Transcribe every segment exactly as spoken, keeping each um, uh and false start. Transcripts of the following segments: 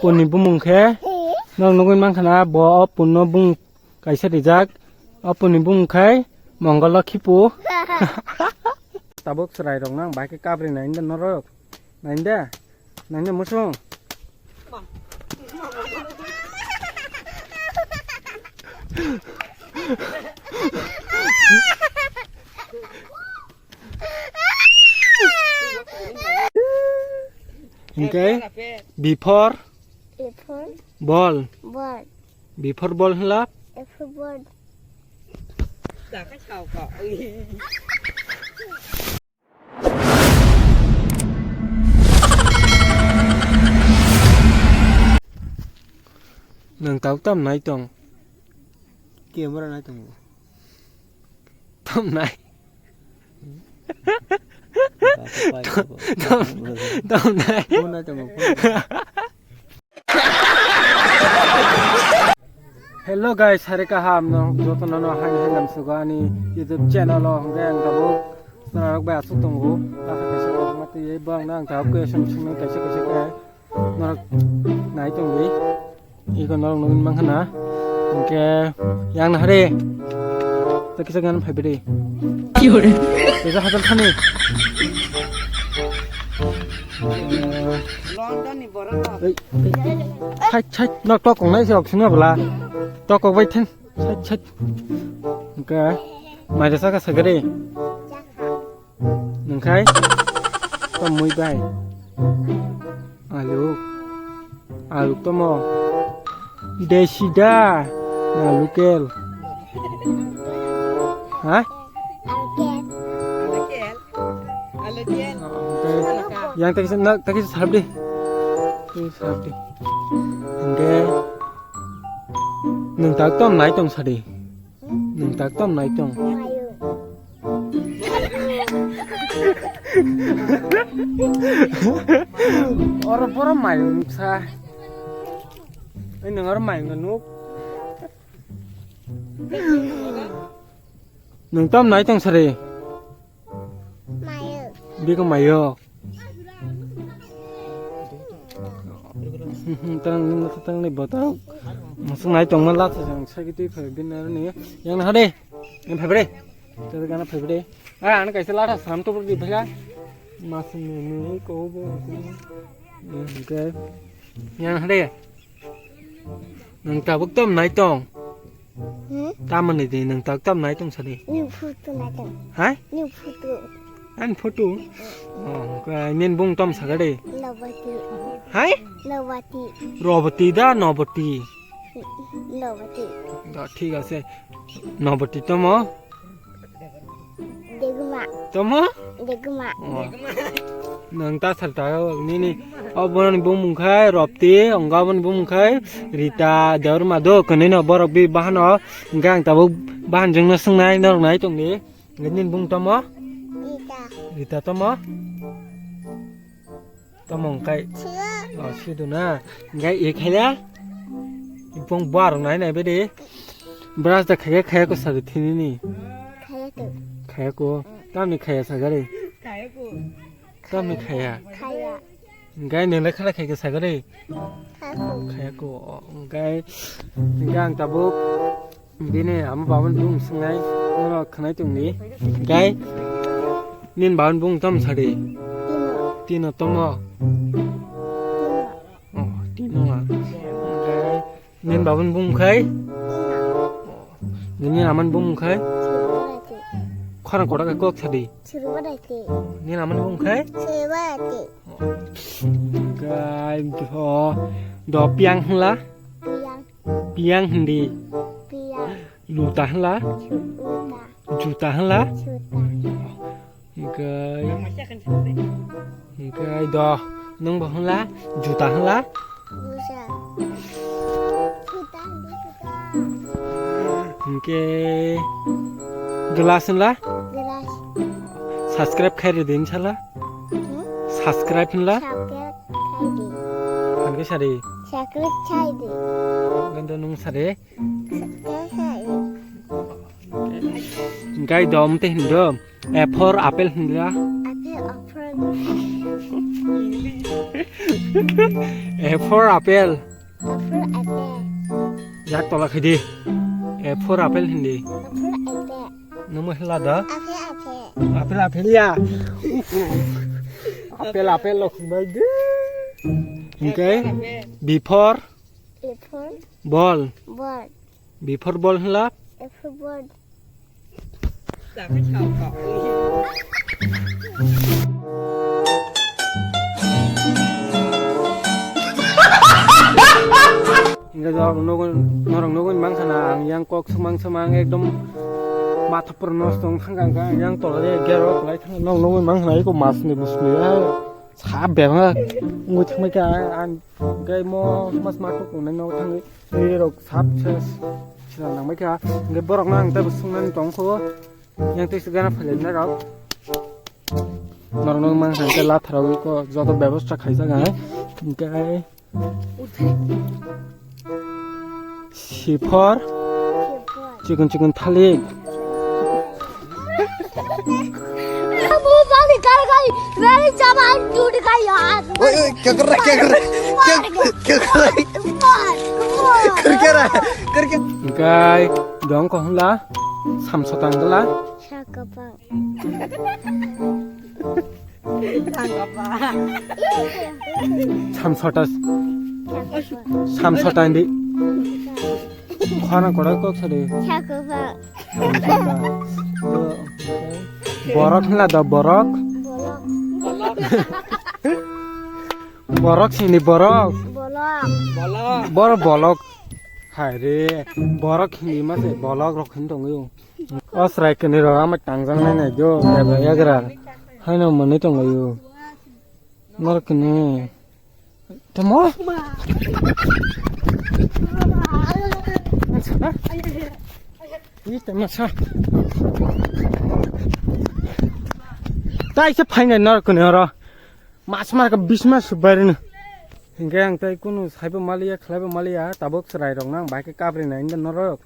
Oppo ni bumung khe, nok nugwi mankha na, bo Oppo no bung kaisa rijak. Oppo ni bumung khai Mongol Khipu. Tabuk chwrai rok nang bai khe kabri nai nda norok. Nai nda. Nai nda musung. Hingke before Before ball. Ball. Before ball hwnla. Before ball. Nwng tabuk tam nai tong? Camera nai tongo. Tam nai. Tam, tam nai. Phone nai tongo, phone. Hello guys, hari kaham no joto no no haini haini sugo ani YouTube channel o hwnkhe ang tabuk chwrairok bai aswk tongo. Kaisa kaisa kok ma twi bo ang no ang tabuk question swngwi kaisa kaisa khe norok nai tongdi. Iko norok nugwi mankha na. Hwnkhe yang nahari. Tei kisa gan phai bidi. Kisa hatal thani. London ni borok. Ei, ei. Chait, chait, nok tok kongnai se oksina bla. Tok kok bai thang. Chait, chait. Hwnkhe mai rasa ka sagari. Nwngkhai? Tamo mui bai. Alu. Alu tamo. Desi da. Na local. Ha? Local. Local. Yang takisa, na, takisa sabdi. Takisa sabdi. Hingke. Nwng tak tom nai tong sadi. Nwng tak tom nai tong. Oro boro mayung sa. Ai nwng oro mayung nuk. Nwng tom nai tong sari. Mayung. Biko mayung. Tang ni mata tang ni botol. Masuk nai tong mala sa jang sa gitu phai bin na ni. Yang na hade. Yang phai bre. Tadi kana phai bre. Ah, ana kaisa latha sam to di bhaya. Mas ni ni ko bo. Yang hade. Nwng tabuk tom nai tong? Hmm? Tamoni di nwng tabuk tom nai tong sadi? Ni photo nai tong. Hai? Ni photo. Ani photo? Oh, hwnkhe nini bung tom saga de? Lobati. Hai? Lobati. Robati da nobati? Lobati. Da, thik ase. Nobati tomo? Deguma. Tomo? Deguma. Oh. Nwng ta sar ta nini. O boroni bumung khai Ropti, ongga boni bumung khai Rita, Deorma do, kwnwi no borok bi bahano. Hwnkhe ang tabuk bahan jwngno swngnai, norok nai tongdi. Nini bung tomo? Rita. Rita tomo? Tamo hwnkhe? Siya. Oh, sidu na. Hwnkhe e khaila? Ipong bar nai nai bede. Brush da khaya khaya ko sari thinini. Khaya ko. Khaya ko. Tamni khaya sagari. Khaya ko. Tamni khaya. Khaya. Hwnkhe nele khala khaya ko sagari. Khaya ko. Khaya ko. Hwnkhe, hwnkhe ang tabuk. Bini ama babani bung swngnai, oro khwnai tongdi. Gai, nini babani bung tom sadi? Tino. Tino tomo? Tino. Oh, tino. Gai, nini babani bung khai? Tino. Nini amani bung khai? Chirwati. Khorang kotor khe kok sadi? Chirwati. Nini amani bung khai? Chirwati. Gai, do, do piang hwnla? Piang. Piang hindi. Piang. Luta hwnla? Luta. Juta hwnla? Juta. Hwnkhe, hwnkhe do, nwng bo hwnla? Juta hwnla? Juta. Juta hindi juta. Hwnkhe, glass hwnla? Glass. Subscribe khai rwdi hwnsa la? Hmm? Subscribe hwnla? Subscribe khai di. Hwnkhe sari? Subscribe khai di. Ganda nwng sari? Gai dom te hindo. A for apple hindra. Apple, apple. A for apple. Apple, apple. Yak tola khaidi. A for apple hindi. Apple, apple. Namo hila da? Apple, apple. Apple, apple ya. Apple, apple lo khumbai de. Okay. B for? B for? Ball. Ball. B for ball hila? B for ball. Hingke norok nogoi, norok nogoi mankha na ang yang kok semang semang ekdom matha pura nosto wng thangkha, hingke ang yang tola de gero kwlai thangkha, norok nogoi mankha na eko mas ni bwswi hai sa bebak wngoi thangbai kha ang, hingke mo mas ma tok tongnai nogo thangwi twi rok sap se sila nangbai kha, hingke borok no ang teibo swngnani tongkho. Yang tei gana phailai na rok. Norok no mang sang ke la tharwi ko joto bebosta khaijak ang. Hingke C for chikon chikon thalik. Oi, oi, kya kar raha hai, kya kar raha hai? Kya, kya kar raha hai? Kar kya raha hai? Kar kya? Hingke dong ko hwnla samsotang dela. Sakopang. Samsota. Samsota indi. Khana korai kok sadi. Sakopang. Borok hwnla do borok. Bolok. Borok sini borok. Bolok. Borok bolok. Hai re, borok hindi ma se bolok rok hin tongyo. O srai kini rok ama tangjak nai nai jo, yagra yagra. Haino mwnwi tonglaio. Norok kini. Tamo? Ih, tamo sa. Tai se phainai norok kini oro. Mas mar ka bis mas subairino. Hingke ang tai kunu saibo maliya, khlaibo maliya, tabuk chwrai rok nang bai khe kabri nai nda norok.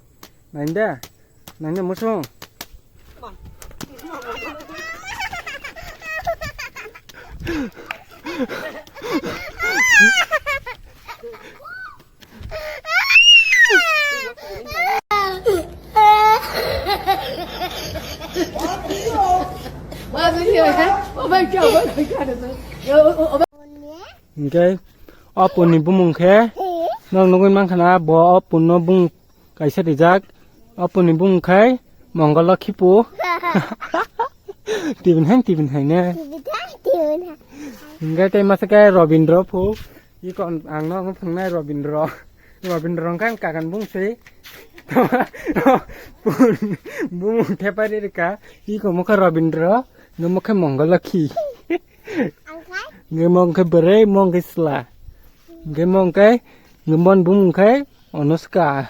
Nainde? Nainde musung? Hingke o puni bumung khe, norok nugwi mankha na, bo o punno bung kaisa rijak, o puni bumung khai Mongol Lokhipu. Tibin hai, tibin hai ne. Tibin hai, tibin hai. Hingke tei masa khe Robindro phu. Iko ang no phungnai Robindro. Robindro hingke ang kakan bung se. Bung thepai rika. Iko mokhe Robindro, no mokhe Mongol Lokhi. Hingke mokhe bwrwi, mokhe sla. Hingke mokhe, hingke mon bung hingke Onuska.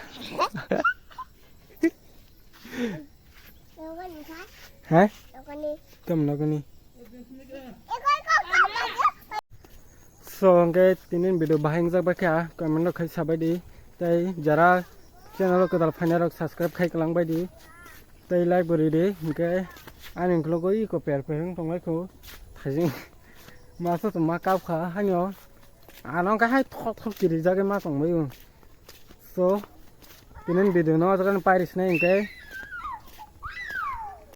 He? Tam nokni. So, hingke tini video bahai wngjak bai kha, comment rok khai sabai di. Tei jara channel o kwtal phainai rok subscribe khai kwlang bai di. Tei like bo ri di. Hingke ani ukulok o iko per per wng tong lai kho. Thaising masa tongma kap kha haino. Ano hingke hai thok thok kirijak ma tong bai o. So, tini video no jaga ni pairis nai hingke